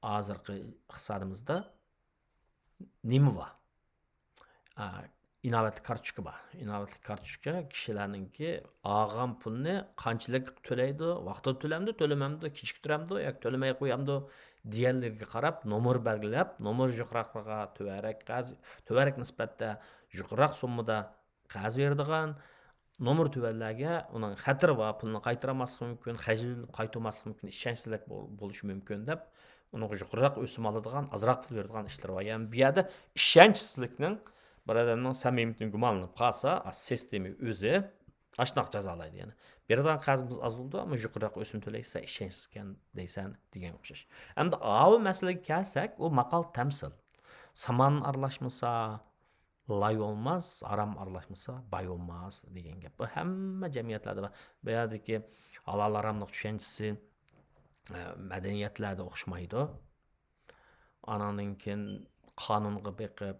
ھازىرقى ئىقتىسادىمىزدا نېمە بار؟ ئە، ئىناۋەتلىك كارتوچكا بار. ئىناۋەتلىك كارتوچكا كىشىلەرنىڭكى ئالغان پۇلنى قانچىلىك تۆلەيدۇ، ۋاقتىدا تۆلەمدۇ، تۆلىمەمدۇ، كېچىكتۈرەمدۇ ياكى تۆلىمەي قويامدۇ دېگەنلىرىگە قاراپ، نومۇر بەلگىلەپ، نومۇر يۇقىرىراقلارغا تۆۋەنرەك قەرز، تۆۋەنرەك نىسبەتتە يۇقىرىراق سوممىدا قەرز بېرىدىغان، نومۇر تۆۋەنلەرگە ئۇنىڭ خەتىرى بار، پۇلنى قايتۇرالماسلىقى مۇمكىن، خەجلىنىپ قايتۇرماسلىقى مۇمكىن، ئىشەنچسىزلىك بول-، بولۇشى مۇمكىن دەپ، ئۇنىڭغا يۇقىرىراق ئۆسۈم ئالىدىغان، ئازراق پۇل بېرىدىغان ئىشلار بار. يەنى بۇ يەردە ئىشەنچسىزلىكنىڭ بىر ئادەمنىڭ سەمىمىيىتىنى گۇمانلىنىپ قالسا، ئا، سىستېما ئۆزى ئاشۇنداق جازالايدۇ. يەنى بېرىدىغان قەرزىمىز ئاز بولىدۇ، ئەمما يۇقىرىراق ئۆسۈم تۆلەيسەن، ئىشەنچسىزكەن دەيسەن دېگەنگە ئوخشاش. ئەمدى ئاۋۇ مەسىلىگە كەلسەك، ئۇ ماقال تەمسىل. سامان ئارىلاشمىسا، لاي بولماس، ھارام ئارىلاشمىسا، باي بولماس دېگەن گەپ. بۇ ھەممە جەمئىيەتلەردە بار. بۇ يەردىكى ھالال ھاراملىق چۈشەنچىسى، ئە، مەدەنىيەتلەردە ئوخشىمايدۇ. ئاناندىن كېيىن قانۇنغا بېقىپ،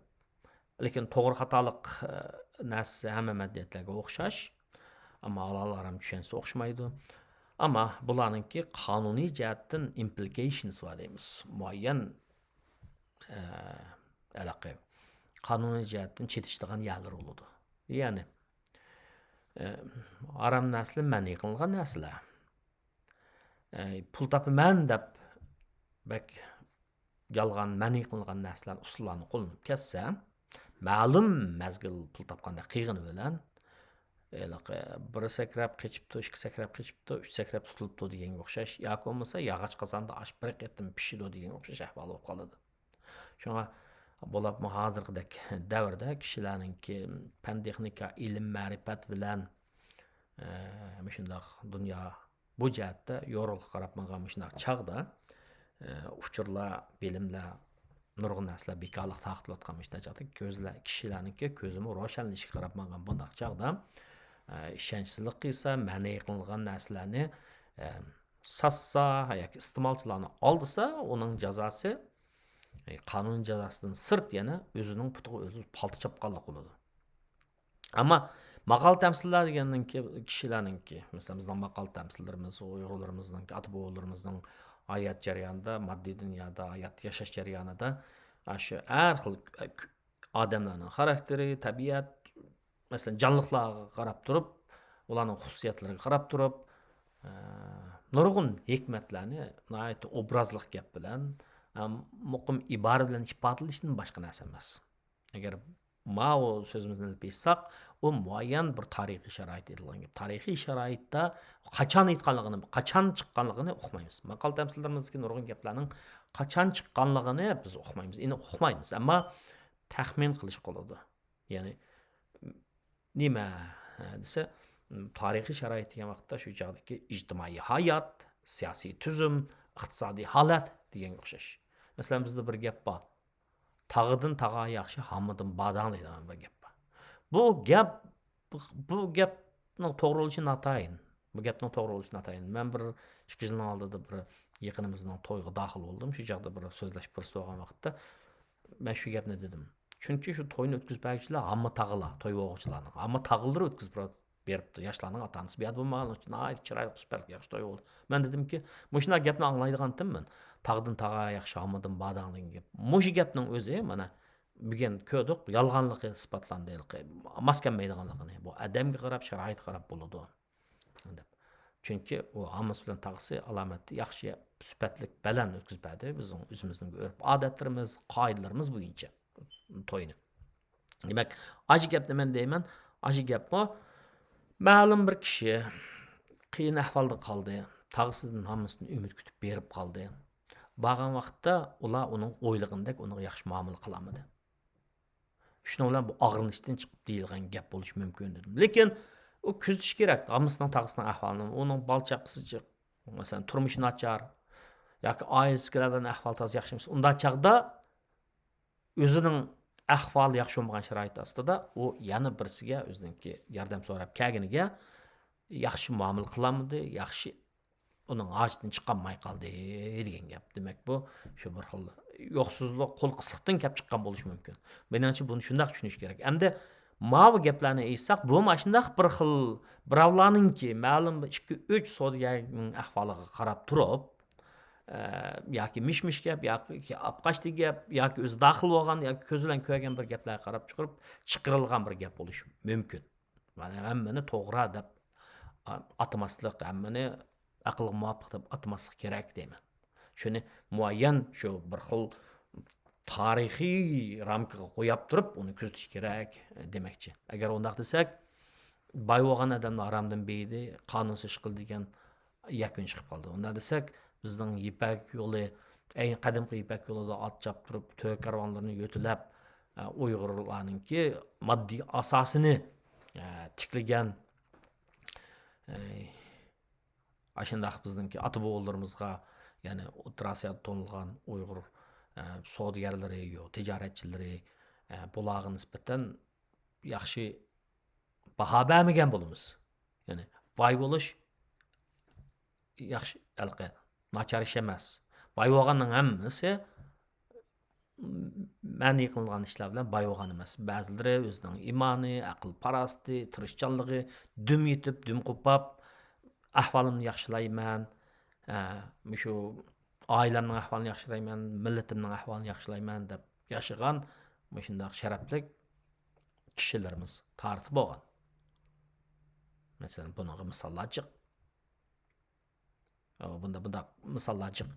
لېكىن توغرا خاتالىق، ئە، نەرسىسى ھەممە مەدەنىيەتلەرگە ئوخشاش. ئەمما ھالال ھارام چۈشەنچىسى ئوخشىمايدۇ. ئەمما بۇلارنىڭكى قانۇنىي جەھەتتىن implications بار دەيمىز. مۇئەييەن ئە، ھېلىقى قانۇنىي جەھەتتىن چېتىشىدىغان يەرلىرى بولىدۇ. يەنى، ئە، ھارام نەرسىلەر مەنئى قىلىنغان نەرسىلەر. ئە، پۇل تاپىمەن دەپ بەك يالغان مەنئى قىلىنغان نەرسىلەرنى، ئۇسۇللارنى قوللىنىپ كەتسە، مەلۇم مەزگىل پۇل تاپقاندەك قىلغىنى بىلەن، ھېلىقى بىر سەكرەپ قېچىپتۇ، ئىككى سەكرەپ قېچىپتۇ، ئۈچ سەكرەپ تۇتۇلۇپتۇ دېگەنگە ئوخشاش، ياكى بولمىسا ياغاچ قازاندا ئاش بىر قېتىم پىشىدۇ دېگەنگە ئوخشاش ئەھۋال بولۇپ قالىدۇ. شۇڭا بولۇپمۇ ھازىرقىدەك دەۋردە كىشىلەرنىڭكى پەن-تېخنىكا، ئىلىم-مەرىپەت بىلەن، ئە، مۇشۇنداق دۇنيا بۇ جەھەتتە يورۇقلۇققا قاراپ ماڭغان مۇشۇنداق چاغدا، ئە، ئۇچۇرلار، بىلىملەر، نۇرغۇن نەرسىلەر بىكارلىققا تارقىتىلىۋاتقان مۇشۇنداق چاغدا كۆزلەر، كىشىلەرنىڭكى كۆزىمۇ روشەنلىشىشكە قاراپ ماڭغان بۇنداق چاغدا، ئە، ئىشەنچسىزلىك قىلسا، مەنئى قىلىنغان نەرسىلەرنى، ئە، ساتسا ياكى ئىستېمالچىلارنى ئالدىسا، ئۇنىڭ جازاسى، ئە، قانۇن جازاسىدىن سىرت يەنە ئۆزىنىڭ پۇتىغا ئۆزى پالتا چاپقانلىق بولىدۇ. ئەمما ماقال تەمسىللەر دېگەننىڭكى، كىشىلەرنىڭكى، مەسىلەن، بىزنىڭ ماقال تەمسىللىرىمىز، ئۇيغۇرلىرىمىزنىڭكى، ئاتا-بوۋىلىرىمىزنىڭ ھايات جەريانىدا، ماددىي دۇنيادا، ھايات ياشاش جەريانىدا، ئاشۇ ھەر خىل ئادەملەرنىڭ خاراكتېرى، تەبىئەت، مەسىلەن، جانلىقلارغا قاراپ تۇرۇپ، ئۇلارنىڭ خۇسۇسىيەتلىرىگە قاراپ تۇرۇپ، ئە، نۇرغۇن ھېكمەتلەرنى ناھايىتى ئوبرازلىق گەپ بىلەن، ئە، مۇقىم ئىبارە بىلەن ئىپادىلىشتىن باشقا نەرسە ئەمەس. ئەگەر ماۋۇ سۆزىمىزنى ئېلىپ ئېيتساق، ئۇ مۇئەييەن بىر تارىخىي شارائىتتا ئېيتىلغان گەپ. تارىخىي شارائىتتا قاچان ئېيتقانلىقىنى، قاچان چىققانلىقىنى ئۇقمايمىز. ماقال تەمسىللىرىمىزدىكى نۇرغۇن گەپلەرنىڭ قاچان چىققانلىقىنى بىز ئۇقمايمىز. ئېنىق ئۇقمايمىز، ئەمما تەخمىن قىلىشقا بولىدۇ. يەنى، نېمە دېسە، تارىخىي شارائىت دېگەن ۋاقىتتا شۇ چاغدىكى ئىجتىمائىي ھايات، سىياسىي تۈزۈم، ئىقتىسادىي ھالەت دېگەنگە ئوخشاش. مەسىلەن، بىزدە بىر گەپ بار. «تاغدىن تاغا ياخشى، ھاممىدىن باداڭ» دەيدىغان بىر گەپ بار. بۇ گەپ، بۇ، بۇ گەپنىڭ توغرا بولۇشى ناتايىن. بۇ گەپنىڭ توغرا بولۇشى ناتايىن. مەن بىر ئىككى يىلنىڭ ئالدىدا بىر يېقىنىمىزنىڭ تويىغا داخىل بولدۇم. شۇ چاغدا بىر سۆزلەش پۇرسىتى بولغان ۋاقىتتا مەن شۇ گەپنى دېدىم. چۈنكى شۇ توينى ئۆتكۈزۈپ بەرگۈچىلەر ھامما تاغىلار، توي بولغۇچىلارنىڭ. ھامما تاغىلىرى ئۆتكۈزۈپ بېرىپتۇ. ياشلارنىڭ ئاتا-ئانىسى بۇ يەردە بولمىغانلىقى ئۈچۈن ناھايىتى چىرايلىق، سۈپەتلىك، ياخشى توي بولدى. مەن دېدىمكى، مۇشۇنداق گەپنى ئاڭلايدىغانتىم مەن. «تاغدىن تاغا ياخشى، ھاممىدىن باداڭ» دېگەن گەپ. مۇشۇ گەپنىڭ ئۆزى، مانا، بۈگۈن كۆردۇق، يالغانلىقى ئىسپاتلاندى، ھېلىقى ماس كەلمەيدىغانلىقىنى. بۇ ئادەمگە قاراپ، شارائىتقا قاراپ بولىدۇ، دەپ. چۈنكى ئۇ ھاممىسى بىلەن تاغىسى ئالامەتتە ياخشى، سۈپەتلىك، بەلەن ئۆتكۈزۈپ بەردى. بىزنىڭ ئۆزىمىزنىڭ ئۆرپ-ئادەتلىرىمىز، قائىدىلىرىمىز بويىچە توينى. دېمەك، ئاشۇ گەپنى مەن دەيمەن، ئاشۇ گەپمۇ مەلۇم بىر كىشى قىيىن ئەھۋالدا قالدى، تاغىسىدىن ھاممىسىدىن ئۈمىد كۈتۈپ بېرىپ قالدى. بارغان ۋاقىتتا ئۇلار ئۇنىڭ ئويلىغىنىدەك ئۇنىڭغا ياخشى مۇئامىلە قىلالمىدى. شۇنىڭ بىلەن بۇ ئاغرىنىشتىن چىقىپ دېيىلگەن گەپ بولۇشى مۇمكىن دېدىم. لېكىن ئۇ كۆزىتىش كېرەك، ھاممىسىنىڭ تاغىسىنىڭ ئەھۋالىنى، ئۇنىڭ بالا چاقىسى جىق، مەسىلەن، تۇرمۇشى ناچار ياكى ئائىلىسىدىكىلەر بىلەن ئەھۋالى تازا ياخشى ئەمەس. ئۇنداق چاغدا ئۆزىنىڭ ئەھۋالى ياخشى بولمىغان شارائىت ئاستىدا ئۇ يەنە بىرسىگە ئۆزىنىڭكى ياردەم سوراپ كەلگىنىگە ياخشى مۇئامىلە قىلالمىدى، ياخشى ئۇنىڭ ھاجىتىنى چىقارماي قالدى دېگەن گەپ. دېمەك، بۇ شۇ بىر خىل يوقسۇزلۇق، قول قىسلىقتىن كەپ چىققان بولۇشى مۇمكىن. مېنىڭچە، بۇنى شۇنداق چۈشىنىش كېرەك. ئەمدى ماۋۇ گەپلەرنى ئېيتساق، بۇمۇ ئاشۇنداق بىر خىل، بىراۋلارنىڭكى مەلۇم بىر ئىككى، ئۈچ سودىگەرنىڭ ئەھۋالىغا قاراپ تۇرۇپ، ئە، ياكى مىش-مىش گەپ، ياكى ئاپقاچتى گەپ، ياكى ئۆزى داخىل بولغان، ياكى كۆز بىلەن كۆرگەن بىر گەپلەرگە قاراپ چىقىرىپ چىقىرىلغان بىر گەپ بولۇشى مۇمكىن. مانا ھەممىنى توغرا دەپ، ئا-، ئاتىماسلىق، ھەممىنى ئەقىلگە مۇۋاپىق دەپ ئاتىماسلىق كېرەك دەيمەن. شۇنى مۇئەييەن شۇ بىر خىل تارىخىي رامكىغا قوياپ تۇرۇپ، ئۇنى كۆزىتىش كېرەك دېمەكچى. ئەگەر ئۇنداق دېسەك، باي بولغان ئادەمنى ھارامدىن بېيىدى، قانۇنسىز ئىش قىلدى دېگەن يەكۈن چىقىپ قالدى. ئۇنداق دېسەك، بىزنىڭ يىپەك يولى، ئەينى قەدىمكى يىپەك يولىدا ئات چاپتۇرۇپ، تۆگە كارۋانلىرىنى يۆتىلەپ، ئە، ئۇيغۇرلارنىڭكى ماددىي ئاساسىنى، ئە، تىكلىگەن، ئە، ئاشۇنداق بىزنىڭكى ئاتا بوۋىلىرىمىزغا، يەنى ئوتتۇرا ئاسىيادا تونۇلغان ئۇيغۇر، ئە، سودىگەرلىرى، يو-، تىجارەتچىلىرى، ئە، بۇلارغا نىسبەتەن ياخشى باھا بەرمىگەن بولىمىز. يەنى باي بولۇش ياخشى، ھېلىقى ناچار ئىش ئەمەس. باي بولغاننىڭ ھەممىسى مەنئى قىلىنغان ئىشلار بىلەن باي بولغان ئەمەس. بەزىلىرى ئۆزىنىڭ ئىمانى، ئەقىل پاراسىتى، تىرىشچانلىقى، دۈم يېتىپ، دۈم قوپاپ، ئەھۋالىمنى ياخشىلايمەن، ئە، مۇشۇ ئائىلەمنىڭ ئەھۋالىنى ياخشىلايمەن، مىللىتىمنىڭ ئەھۋالىنى ياخشىلايمەن دەپ ياشىغان مۇشۇنداق شەرەپلىك كىشىلىرىمىز تارىختا بولغان. مەسىلەن، بۇنىڭغا مىساللار جىق. ئۇ، بۇندا-، بۇنداق مىساللار جىق.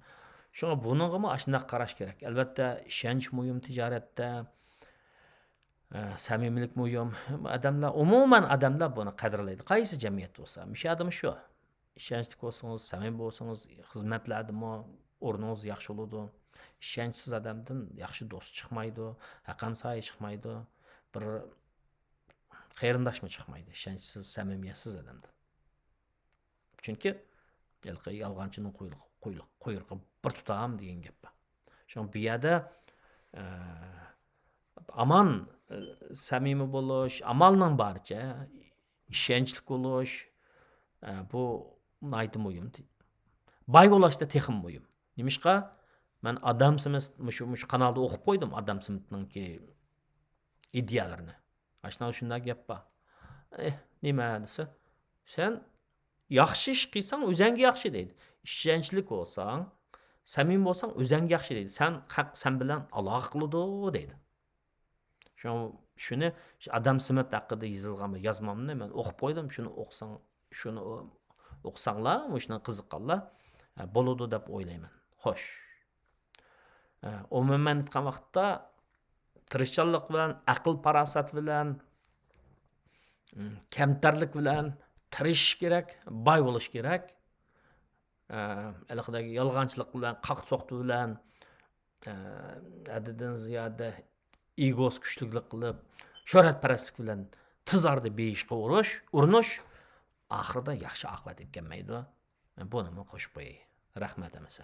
شۇڭا بۇنىڭغىمۇ ئاشۇنداق قاراش كېرەك. ئەلۋەتتە، ئىشەنچ مۇھىم تىجارەتتە، ئە، سەمىمىيلىك مۇھىم. ئادەملەر، ئومۇمەن ئادەملەر بۇنى قەدىرلەيدۇ. قايسى جەمئىيەت بولسا، مۇشۇ يەردىمۇ شۇ. ئىشەنچلىك بولسىڭىز، سەمىمىي بولسىڭىز، خىزمەتلەردىمۇ ئورنىڭىز ياخشى بولىدۇ. ئىشەنچسىز ئادەمدىن ياخشى دوست چىقمايدۇ، ھەقەمسايە چىقمايدۇ، بىر قېرىنداشمۇ چىقمايدۇ، ئىشەنچسىز، سەمىمىيەتسىز ئادەمدىن. چۈنكى ھېلىقى يالغانچىنىڭ قۇيرۇقى، قۇيرۇقى، قۇيرۇقى بىر تۇتام دېگەن گەپ بار. شۇڭا بۇ يەردە، ئە، ئامان، ئە، سەمىمىي بولۇش، ئامالنىڭ بارىچە ئىشەنچلىك بولۇش، ئە، بۇ ناھايىتى مۇھىم. باي بولۇشتا تېخىمۇ مۇھىم. نېمىشقا؟ مەن ئادام سمىت، مۇشۇ، مۇشۇ قانالدا ئوقۇپ قويدۇم ئادام سمىتنىڭكى ئىدىيەلىرىنى. ئاشۇنداق شۇنداق گەپ بار. ئېھ، نېمە دېسە، سەن ياخشى ئىش قىلساڭ، ئۆزەڭگە ياخشى دەيدۇ. ئىشەنچلىك بولساڭ، سەمىمىي بولساڭ، ئۆزەڭگە ياخشى دەيدۇ. سەن، خەق سەن بىلەن ئالاقە قىلىدۇ دەيدۇ. شۇ، شۇنى، شۇ ئادام سمىت ھەققىدە يېزىلغان بىر يازمامنى مەن ئوقۇپ قويدۇم. شۇنى ئوقۇساڭ، شۇنى ئو-، ئوقۇساڭلار، مۇشۇنىڭغا قىزىققانلار، ئە، بولىدۇ دەپ ئويلايمەن. خوش. ئە، ئومۇمەن ئېيتقان ۋاقىتتا، تىرىشچانلىق بىلەن، ئەقىل پاراسەت بىلەن، م، كەمتەرلىك بىلەن تىرىشىش كېرەك، باي بولۇش كېرەك. ئە، ھېلىقىدەك يالغانچىلىق بىلەن، قاقتى-سوقتى بىلەن، ئە، ھەددىدىن زىيادە ئېگوس كۈچلۈكلۈك قىلىپ، شۆھرەتپەرەسلىك بىلەن تېز ئارىدا بېيىشقا ئۇرۇش، ئۇرۇنۇش، ئاخىرىدا ياخشى ئاقىۋەت ئېلىپ كەلمەيدۇ. بۇنىمۇ قوشۇپ قوياي. رەھمەت ھەممىسى.